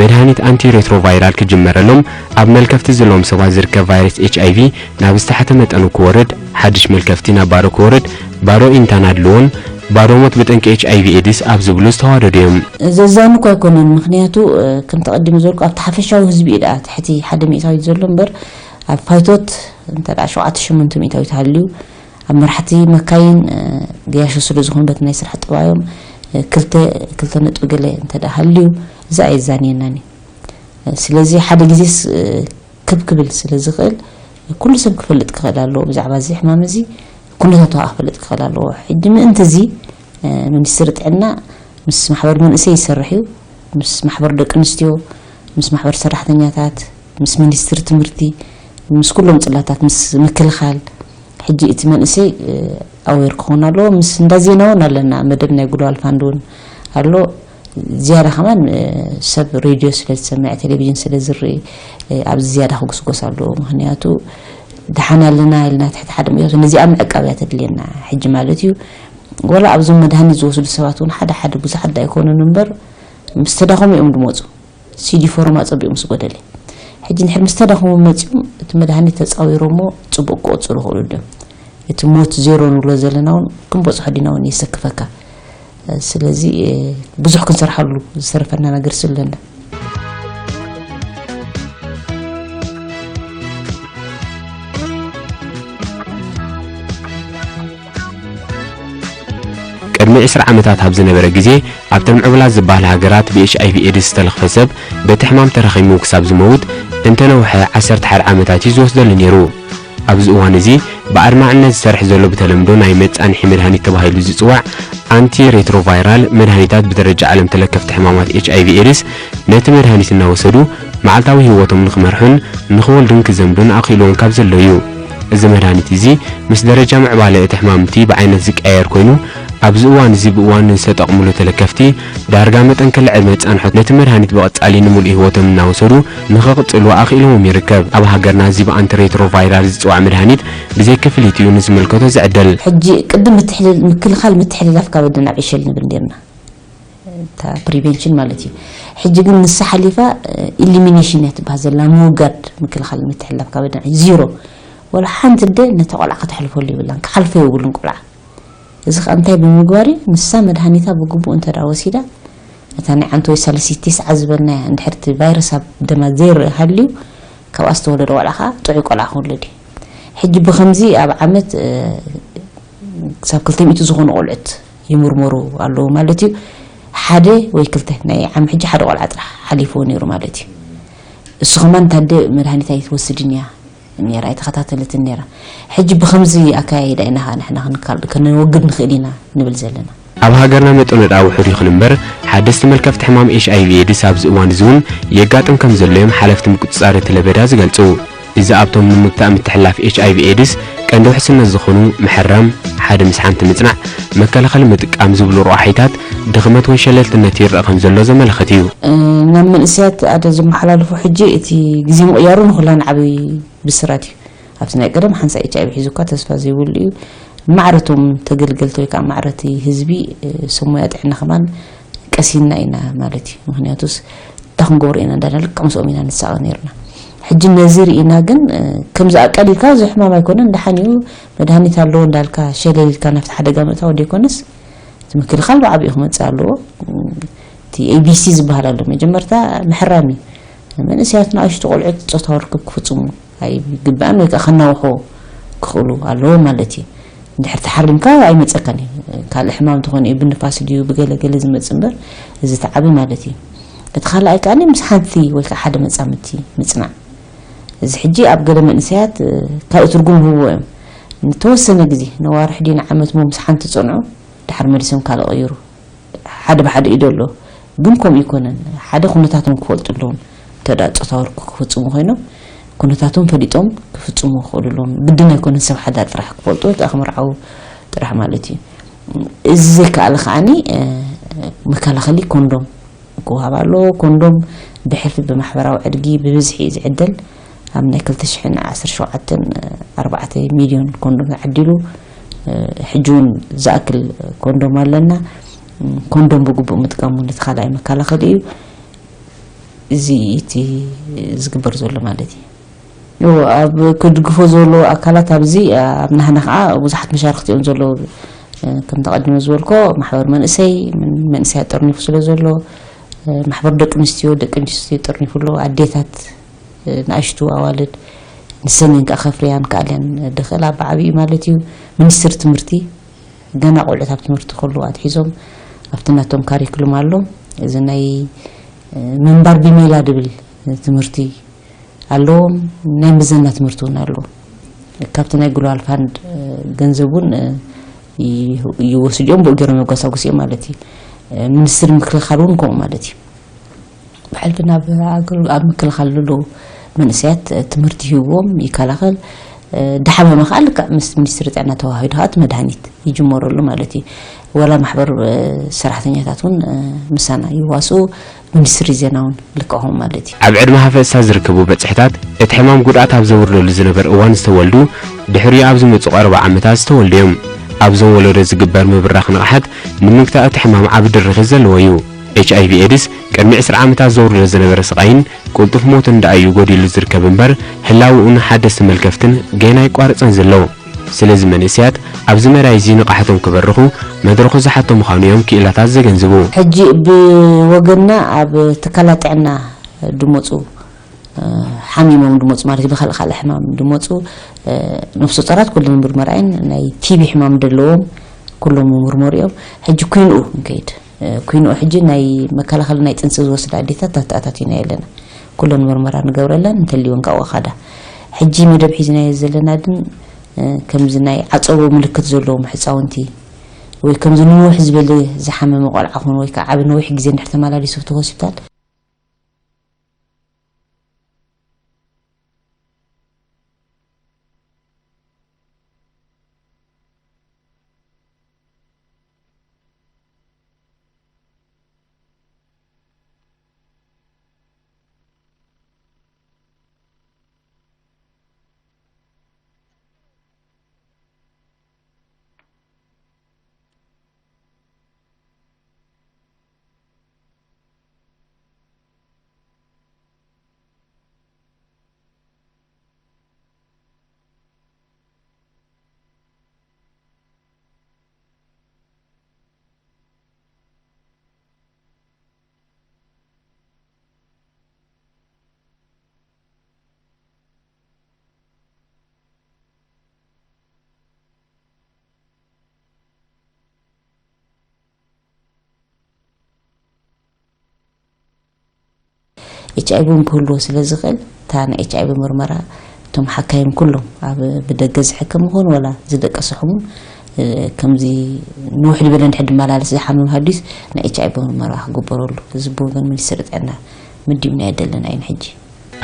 መድሃኒት ኣንቲሬትሮቫይራል ክጅመረሎም፣ ኣብ መልከፍቲ ዘለዎም ሰባት ዝርከብ ቫይረስ ኤች ኣይ ቪ ናብ ዝተሓተ መጠኑ ክወርድ፣ ሓድሽ መልከፍቲ ናብ ባዶ ክወርድ፣ ባዶ ኢንታ ናድልዎን፣ ባዶ ሞት ብጠንቂ ኤች ኣይ ቪ ኤድስ ኣብ ዝብሉ ዝተዋደዱ እዮም። ዘዛኑ እኳ ኣይኮነን፣ ምኽንያቱ፣ እ፣ ከምቲ ቀዲሙ ዝበልኩ ኣብቲ ሓፈሻዊ ህዝቢ እዩ ደኣ ትሕቲ ሓደ ሚእታዊት ዘሎ እምበር፣ ኣብ ፋይቶት እንተ ደኣ ሸውዓተ ሽሞንተ ሚእታዊት ሃልዩ፣ ኣብ መራሕቲ መካይን፣ እ፣ ገያሾ ስለ ዝኾኑ በቲ ናይ ስራሕ ጠባዮም ክልተ ክልተ ነጥቢ ገለ እንተ ደኣ ሃልዩ፣ እዚ ኣየዛንየናን እዩ። ስለዚ ሓደ ግዜስ ክብ ክብል ስለ ዝኽእል፣ ኩሉ ሰብ ክፈልጥ ክኽእል ኣለዎ ብዛዕባ እዚ ሕማም እዚ፣ ኩነታቱ ከዓ ክፈልጥ ክኽእል ኣለዎ። ሕጂ ምእንቲ እዚ ሚኒስትሪ ጥዕና ምስ ማሕበር መንእሰይ ይሰርሕ እዩ፣ ምስ ማሕበር ደቂ ኣንስትዮ፣ ምስ ማሕበር ሰራሕተኛታት፣ ምስ ሚኒስትሪ ትምህርቲ፣ ምስ ኩሎም ጽላታት፣ ምስ ምክልኻል። ሕጂ እቲ መንእሰይ ኣዌር ክኸውን ኣለዎ። ምስ እንዳ ዜና እውን ኣለና፣ መደብ ናይ ግሎባል ፋንድ እውን ኣሎ። ዝያዳ ከማን ሰብ ሬድዮ ስለ ዝሰምዕ፣ ቴሌቪዥን ስለ ዝርኢ፣ ኣብዚ ዝያዳ ክጉስጎስ ኣለዎ። ምኽንያቱ ደሓን ኣለና ኢልና ትሕቲ ሓደ ምክንያቱ ነዚኣ ምዕቃብ እያ ተድልየና ሕጂ ማለት እዩ። ወላ ኣብዞም መድሃኒት ዝወስዱ ሰባት እውን ሓደ ሓደ ብዙሓት ዳ ኣይኮኑን እምበር፣ ምስ ተዳኸሙ እዮም ዝመፁ። ሲዲ ፎርም ኣፀቢቑ ምስ ጎደለ። ሕጂ እንድሕር ምስ ተዳኸሙ መፂኦም እቲ መድሃኒት ተፃዊሮሞ ፅቡቅ ክቆፅሩ ይኽእሉ ድዮም? እቲ ሞት ዜሮ ንብሎ ዘለና እውን ክንበፅሖ ዲና እውን የሰክፈካ። ስለዚ ብዙሕ ክንሰርሓሉ ዝተረፈና ነገር ስለና። ቅድሚ ዕስራ ዓመታት ኣብ ዝነበረ ግዜ ኣብተን ምዕቡላት ዝበሃላ ሃገራት ብ ኤች ኣይ ቪ ኤድስ ዝተለኽፈ ሰብ በቲ ሕማም ተረኺሙ ክሳብ ዝመውት እንተነውሐ ዓሰርተ ሓደ ዓመታት እዩ ዝወስደሉ ነይሩ። ኣብዚ እዋን እዚ ብኣድማዕነት ዝሰርሕ ዘሎ ብተለምዶ ናይ መጻንሒ መድሃኒት ተባሂሉ ዝጽዋዕ ኣንቲ ሬትሮቫይራል መድሃኒታት ብደረጃ ዓለም ተለከፍቲ ሕማማት ኤች ኣይ ቪ ኤድስ ነቲ መድሃኒት እናወሰዱ መዓልታዊ ህይወቶም ንኽመርሑን ንኽወልዱን ክዘምዱን ኣኽኢልዎም ካብ ዘሎ እዩ። እዚ መድሃኒት እዚ ምስ ደረጃ ምዕባለ እቲ ሕማምቲ ብዓይነት ዝቀያየር ኮይኑ ኣብዚ እዋን እዚ ብእዋን ዝተጠቕምሉ ተለከፍቲ ዳርጋ መጠን ክልዕል መጻንሖት ነቲ መድሃኒት ብቐጻሊ ንምሉእ ህይወቶም እናወሰዱ ንኽቕጽሉ ኣኽኢልዎም ይርከብ። ኣብ ሃገርና እዚ ብኣንቲሬትሮቫይራል ዝጽዋዕ መድሃኒት ብዘይ ክፍሊት እዩ ንዝምልከቶ ዝዕደል። ሕጂ ቅድም ምትሕልል ምክልኻል ምትሕልላፍ ካብ ኣደ ናብ ዕሸል ንብል ነርና። እታ ፕሪቨንሽን ማለት እዩ። ሕጂ ግን ንሳ ሓሊፋ ኢሊሚኔሽን እያ ትበሃል ዘላ፣ ምውጋድ ምክልኻል ምትሕልላፍ ካብ ኣደ ናብ ዜሮ። ወላ ሓንቲ ኣደ ነታ ቆልዓ ከተሕልፈሉ የብላን፣ ክሓልፎ የብሉን ቆልዓ። እዚ ከኣ እንታይ ብምግባር እዩ? ንሳ መድሃኒታ ብግቡእ እንተ ደኣ ወሲዳ፣ እታ ናይ ዓንቶ ወይ ሳልሲት ቴስዓ ዝበልናያ፣ እንድሕር እቲ ቫይረስ ኣብ ደማ ዘይረኣ ሃልዩ፣ ካብኣ ዝተወለደ ቆልዓ ከኣ ጥዑይ ቆልዓ ክውለድ እዩ። ሕጂ ብኸምዚ ኣብ ዓመት ክሳብ ክልተ ሚእቲ ዝኾኑ ቆልዑት ይምርመሩ ኣለዉ ማለት እዩ። ሓደ ወይ ክልተ ናይ ዓም ሕጂ ሓደ ቆልዓ ጥራሕ ሓሊፍዎ ነይሩ ማለት እዩ። እሱ ከማን ታደ መድሃኒት ኣይትወስድን እያ ነይራ፣ ኣይተኸታተለትን ነይራ። ሕጂ ብኸምዚ ኣካያይዳ ኢና ኸዓ ንሕና ክንካል-፣ ከነወግድ ንኽእል ኢና ንብል ዘለና። ኣብ ሃገርና መጠኑ ደኣ ውሑድ ይኹን እምበር፣ ሓደስቲ መልከፍቲ ሕማም ኤች ኣይ ቪ ኤድስ ኣብዚ እዋን እዚ እውን የጋጥም ከም ዘሎ እዮም ሓለፍቲ ምቁጽጻር እቲ ለበዳ ዝገልጹ። እዚ ኣብቶም ንምግታእ ምትሕልላፍ ኤች ኣይ ቪ ኤድስ ቀንዲ ውሕስነት ዝኾኑ ምሕራም፣ ሓደ ምስ ሓንቲ ምጽናዕ፣ መከላኸሊ ምጥቃም ዝብሉ ረቋሒታት ድኽመት ወይ ሸለልትነት ይረኣ ከም ዘሎ ዘመልኽት እዩ። ናብ መንእሰያት ኣደ ዝመሓላለፎ ሕጂ እቲ ግዜ ምቕያሩ ንኹላን ዓብዪ ብስራት እዩ። ኣብቲ ናይ ቀደም ሓንሳእ ኤች ኣይ ቪ ሒዙ እኳ ተስፋ ዘይብሉ እዩ። ማዕረ እቶም ተገልገልቲ ወይ ከዓ ማዕረ እቲ ህዝቢ፣ ሰብ ሞያ ጥዕና ከማን ቀሲንና ኢና ማለት እዩ። ምኽንያቱስ እንታይ ክንገብሮ ኢና እንዳበልና ልክዕ ምስኦም ኢና ንሳቐ ነይርና። ሕጂ ነዚ ርኢና ግን፣ ከምዚ ኣቃሊልካ እዚ ሕማም ኣይኮነን፣ ደሓን እዩ፣ መድሃኒት ኣለዎ እንዳልካ ሸለል ኢልካ ናብቲ ሓደጋ ምእታው ደይኮነስ፣ እቲ ምክልኻል ብዓቢኡ ክመጽእ ኣለዎ። እቲ ኤ ቢ ሲ ዝበሃል ኣሎ። መጀመርታ ምሕራም እዩ። መንእሰያት ንኣሽቱ ቆልዑት ጾታዊ ርክብ ክፍጽሙ ኣይግባእን ወይ ከኣ ከናውሑ ክኽእሉ ኣለዎም ማለት እዩ። እንድሕር ተሓሪምካ ኣይመጸካን እዩ። ካልእ ሕማም እንተኾነ እዩ ብንፋስ ድዩ ብገለ ገለ ዝመጽእ እምበር፣ እዚ ተዓቢ ማለት እዩ። እቲ ካልኣይ ከኣ ምስ ሓንቲ ወይ ከኣ ሓደ መጻምድቲ ምጽናዕ። እዚ ሕጂ ኣብ ገለ መንእሰያት ካልእ ትርጉም ይህብዎ እዮም። ንተወሰነ ግዜ፣ ነዋርሕ ድዩ ንዓመት እሞ ምስ ሓንቲ ጸንዑ፣ ድሓር መሊሶም ካልእ ቀይሩ። ሓደ ብሓደ እዩ ዘሎ። ግን ከምኡ ይኮነን። ሓደ ኩነታቶም ክፈልጡ ኣለዎም። እንተ ደኣ ጾታዊ ርክብ ክፍጽሙ ኮይኖም፣ ኩነታቶም ፈሊጦም ክፍጽሙ ክኽእሉ ኣለዎም። ግድን ኣይኮነን ሰብ ሓዳር ጥራሕ ክፈልጡ ወይ ከኣ ክምርዓዉ ጥራሕ ማለት እዩ። እዚ ዘይከኣለ ከኣኒ፣ መከላኸሊ ኮንዶም ክወሃብ ኣለዎ። ኮንዶም ብሕልፊ ብማሕበራዊ ዕድጊ ብብዝሒ እዩ ዝዕደል። ኣብ ናይ ክልተ ሽሕን ዓሰርተ ሸውዓተን ኣርባዕተ ሚልዮን ኮንዶም ተዓዲሉ። ሕጂ እውን ዝኣክል ኮንዶም ኣለና። ኮንዶም ብግቡእ ምጥቃሙ ነቲ ካልኣይ መከላኸሊ እዩ። እዚ እቲ ዝግበር ዘሎ ማለት እዩ። እዎ፣ ኣብ ክድግፎ ዘሎ ኣካላት ኣብዚ ኣብ ናህና ከዓ ብዙሓት መሻርክቲ እዮም ዘለዉ። ከምቲ ቀዲመ ዝበልኮ ማሕበር መንእሰይ፣ መንእሰያት ጠርኒፉ ስለ ዘሎ፣ ማሕበር ደቂ ኣንስትዮ፣ ደቂ ኣንስትዮ ጠርኒፉ ኣሎ፣ ኣዴታት፣ ንኣሽቱ ኣዋልድ፣ ንሰን እየን ከዓ ከፍርያን ክኣልያን ድኽእላ ብዓብዩ ማለት እዩ። ሚኒስትሪ ትምህርቲ፣ ገና ቆልዑት ኣብ ትምህርቲ ከለዉ ኣትሒዞም ኣብቲ ናቶም ካሪክሉም ኣሎ። እዚ ናይ፣ እ፣ ምንባር ብሜላ ድብል ትምህርቲ ኣለዎም። ናይ ምዘና ትምህርቲ እውን ኣለዎም። ካብቲ ናይ ግሎባል ፋንድ፣ እ፣ ገንዘብ እውን፣ እ፣ ይ-፣ ይወስዱ እዮም፣ ብኡ ገይሮም የጓሳጉሱ እዮም ማለት እዩ። እ፣ ሚኒስትሪ ምክልኻል እውን ከምኡ ማለት እዩ። ብሕልፊ ናብ ኣገል-፣ ኣብ ምክልኻል ዘለዉ መንእሰያት ትምህርቲ ይህብዎም፣ ይከላኸል። እ፣ ደሓመመ ከኣ ልክዕ ምስ ሚኒስትሪ ጥዕና ተዋሂዱ ከኣ እቲ መድሃኒት ይጅመረሉ ማለት እዩ። ወላ ማሕበር፣ እ፣ ሰራሕተኛታት እውን፣ እ፣ ምሳና ይዋስኡ፣ ሚኒስትሪ ዜና እውን ልክዕኹም ማለት እዩ። ኣብ ዕድመ ሃፈሳ ዝርከቡ በጽሕታት እቲ ሕማም ጉድኣት ኣብ ዘውርደሉ ዝነበር እዋን ዝተወልዱ፣ ድሕሪኡ ኣብ ዝመጹ ቀረባ ዓመታት ዝተወልዱ እዮም። ኣብዞም ወለዶ ዝግበር ምብራኽ ንቕሓት ንምግታእ እቲ ሕማም ዓቢ ድርኺት ዘለዎ እዩ። ኤች ኣይ ቪ ኤድስ ቅድሚ ዕስራ ዓመታት ዘውርዶ ዝነበረ ስቓይን ቅልጡፍ ሞትን ደኣ እዩ ጎዲሉ ዝርከብ እምበር፣ ህላወኡን ሓደስቲ መልከፍትን ገና ኣይቋረጸን ዘሎ። ስለዚ መንእሰያት ኣብዚ መዳይ እዚ ንቕሓቶም ክበርኹ መድረኹ ዝሓቶ ምዃኑ እዮም ክኢላታት ዘገንዝቡ። ሕጂ ብወገንና ኣብ ትካላት ጥዕና ድመጹ፣ እ፣ ሓሚሞም ድመጹ ማለት እዩ፣ ብኻልእ ካልእ ሕማም ድመጹ፣ እ፣ ነፍሰ ጾራት ኩለን ምርመራ እየን፣ ናይ ቲ ቢ ሕማም ደለዎም ኩሎም ምርመሩ እዮም። ሕጂ ኩይንኡ ክንከይድ፣ እ፣ ኩይንኡ ሕጂ ናይ መከላኸሊ ናይ ጥንሲ ዝወስዳ ኣዴታት ኣተኣታቲና የለና። ኩለን ምርመራ ንገብረለን፣ እንተልይወን ካብኡ ኻዳ። ሕጂ መደብ ሒዝናዮ ዘለና ግን፣ እ፣ ከምዚ ናይ ዓጸቦ ምልክት ዘለዎም ሕጻውንቲ ወይ ከምዚ ንውሕ ዝበለ ዝሓመመ ቆልዓ ኹን ወይ ከዓ ዓቢ ነዊሕ ግዜ እንድሕር ተመላሊሱ ኣብቲ ሆስፒታል፣ ኤች ኣይ ቪ እውን ክህልዎ ስለ ዝኽእል፣ እታ ናይ ኤች ኣይ ቪ ምርመራ እቶም ሓካይም ኩሎም ኣብ ብደገ ዝሕከም ይኹን ወላ ዝደቀሰ ሕሙም፣ እ፣ ከምዚ ንውሕ ዝበለ እንድሕር ድመላለስ ዝሓምም ሃዲስ ናይ ኤች ኣይ ቪ ምርመራ ክግበረሉ፣ እዚ ብወገን ሚኒስትሪ ጥዕና ምዲብና የደለና እዩ ንሕጂ።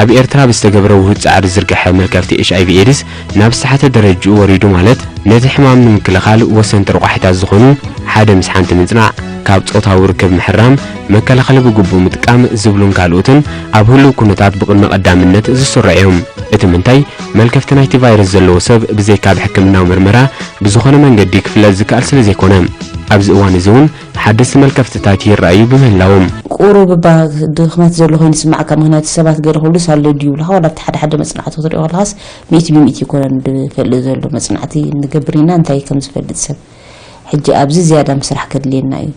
ኣብ ኤርትራ ብዝተገብረ ውሁድ ጻዕሪ ዝርግሐ መልከፍቲ ኤች ኣይ ቪ ኤድስ ናብ ዝተሓተ ደረጅኡ ወሪዱ ማለት ነቲ ሕማም ንምክልኻል ወሰንቲ ረቋሒታት ዝኾኑ ሓደ ምስ ሓንቲ ምጽናዕ፣ ካብ ጾታዊ ርክብ ምሕራም፣ መከላኸሊ ብግቡእ ምጥቃም ዝብሉን ካልኦትን ኣብ ህሉው ኩነታት ብቕድመ ቀዳምነት ዝስርዑ እዮም። እቲ ምንታይ፣ መልከፍቲ ናይቲ ቫይረስ ዘለዎ ሰብ ብዘይካ ብሕክምናዊ ምርመራ ብዝኾነ መንገዲ ክፍለጥ ዝከኣል ስለ ዘይኮነ፣ ኣብዚ እዋን እዚ እውን ሓደስቲ መልከፍትታት ይረኣዩ ብምህላዎም። ቁሩብ እባ ድኽመት ዘሎ ኮይኑ ይስማዓካ፣ ምኽንያቱ ሰባት ገለ ኩሉስ ኣሎ ድዩ ይብሉኻ፣ ዋላ ኣብቲ ሓደ ሓደ መጽናዕቲ ክትሪኦ ከለኻስ ሚእቲ ብሚእቲ ኣይኮነን ዝፈልጥ ዘሎ። መጽናዕቲ ንገብር ኢና እንታይ ከም ዝፈልጥ ሰብ። ሕጂ ኣብዚ ዝያዳ ምስራሕ ከድልየና እዩ።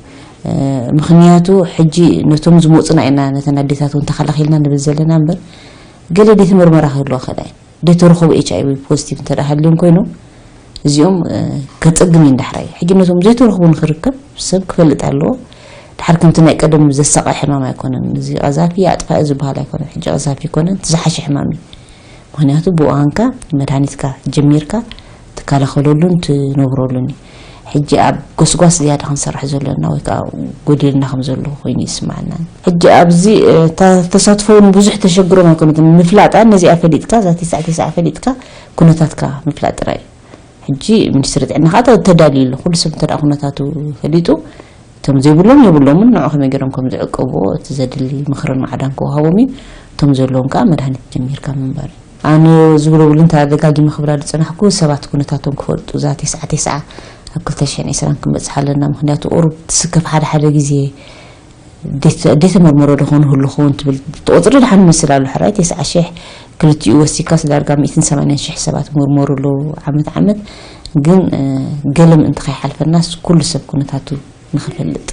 እ፣ ምኽንያቱ ሕጂ ነቶም ዝመጹና ኢና፣ ነተን ኣዴታት እውን ተኸላኺልና ንብል ዘለና እምበር፣ ገለ ቤት ምርመራ ክህልዋ ይኽእላ እየን። ዘይተረኸቡ ኤች ኣይ ቪ ፖዚቲቭ እንተ ደኣ ሃልዮም ኮይኖም፣ እዚኦም፣ እ፣ ከጸግም እዩ ንዳሕራይ። ሕጂ ነቶም ዘይተረኽቡ ንኽርከብ ሰብ ክፈልጥ ኣለዎ። ድሓር ከምቲ ናይ ቀደም ዘሳቒ ሕማም ኣይኮነን። እዚ ቀዛፊ ኣጥፋኢ ዝበሃል ኣይኮነን። ሕጂ ቀዛፊ ኣይኮነን፣ እቲ ዝሓሸ ሕማም እዩ። ምኽንያቱ ብእዋንካ መድሃኒትካ ጀሚርካ ትከላኸለሉን ትነብረሉን እዩ። ሕጂ ኣብ ጎስጓስ ዝያዳ ክንሰርሕ ዘሎና ወይ ከዓ ጎዲልና ከም ዘሎ ኮይኑ ይስማዓና። ሕጂ ኣብዚ፣ እ፣ ተ-፣ ተሳትፎ እውን ብዙሕ ተሸግሮም ኣይኮነትን። ምፍላጣ ነዚኣ ፈሊጥካ፣ እዛ ተስዓ ተስዓ ፈሊጥካ ኩነታትካ ምፍላጥ ጥራይ እዩ። ሕጂ ሚኒስትሪ ጥዕና ከዓ ተ-፣ ተዳልዩ ኣሎ። ኩሉ ሰብ እንተ ደኣ ኩነታቱ ፈሊጡ፣ እቶም ዘይብሎም የብሎምን፣ ንዑ ከመይ ገይሮም ከም ዝዕቀብዎ እቲ ዘድሊ ምኽርን ማዕዳን ክወሃቦም እዩ። እቶም ዘለዎም ከዓ መድሃኒት ጀሚርካ ምንባር እዩ። ኣነ ዝብሎ ብሉ እንተ ደጋጊመ ክብላ ዝጸናሕኩ ሰባት ኩነታቶም ክፈልጡ እዛ ተስዓ ተስዓ ኣብ ክልተ ሽሕን ዕስራን ክንበጽሕ ኣለና። ምኽንያቱ ቁሩብ ትስከፍ ሓደ ሓደ ግዜ ደይተ-፣ ደይተመርመረ ዶ ኾኑ ህሉ ኾን ትብል ትቆጽሪ ደሓን ይመስል ኣሎ። ሕራይ ተስዓ ሽሕ ክልቲኡ ወሲካስ ዳርጋ ሚእትን ሰማንያን ሽሕ ሰባት ምርመሩ ኣለዉ ዓመት ዓመት። ግን፣ እ፣ ገለ ምእንቲ ከይሓልፈናስ ኩሉ ሰብ ኩነታቱ ንኽፈልጥ።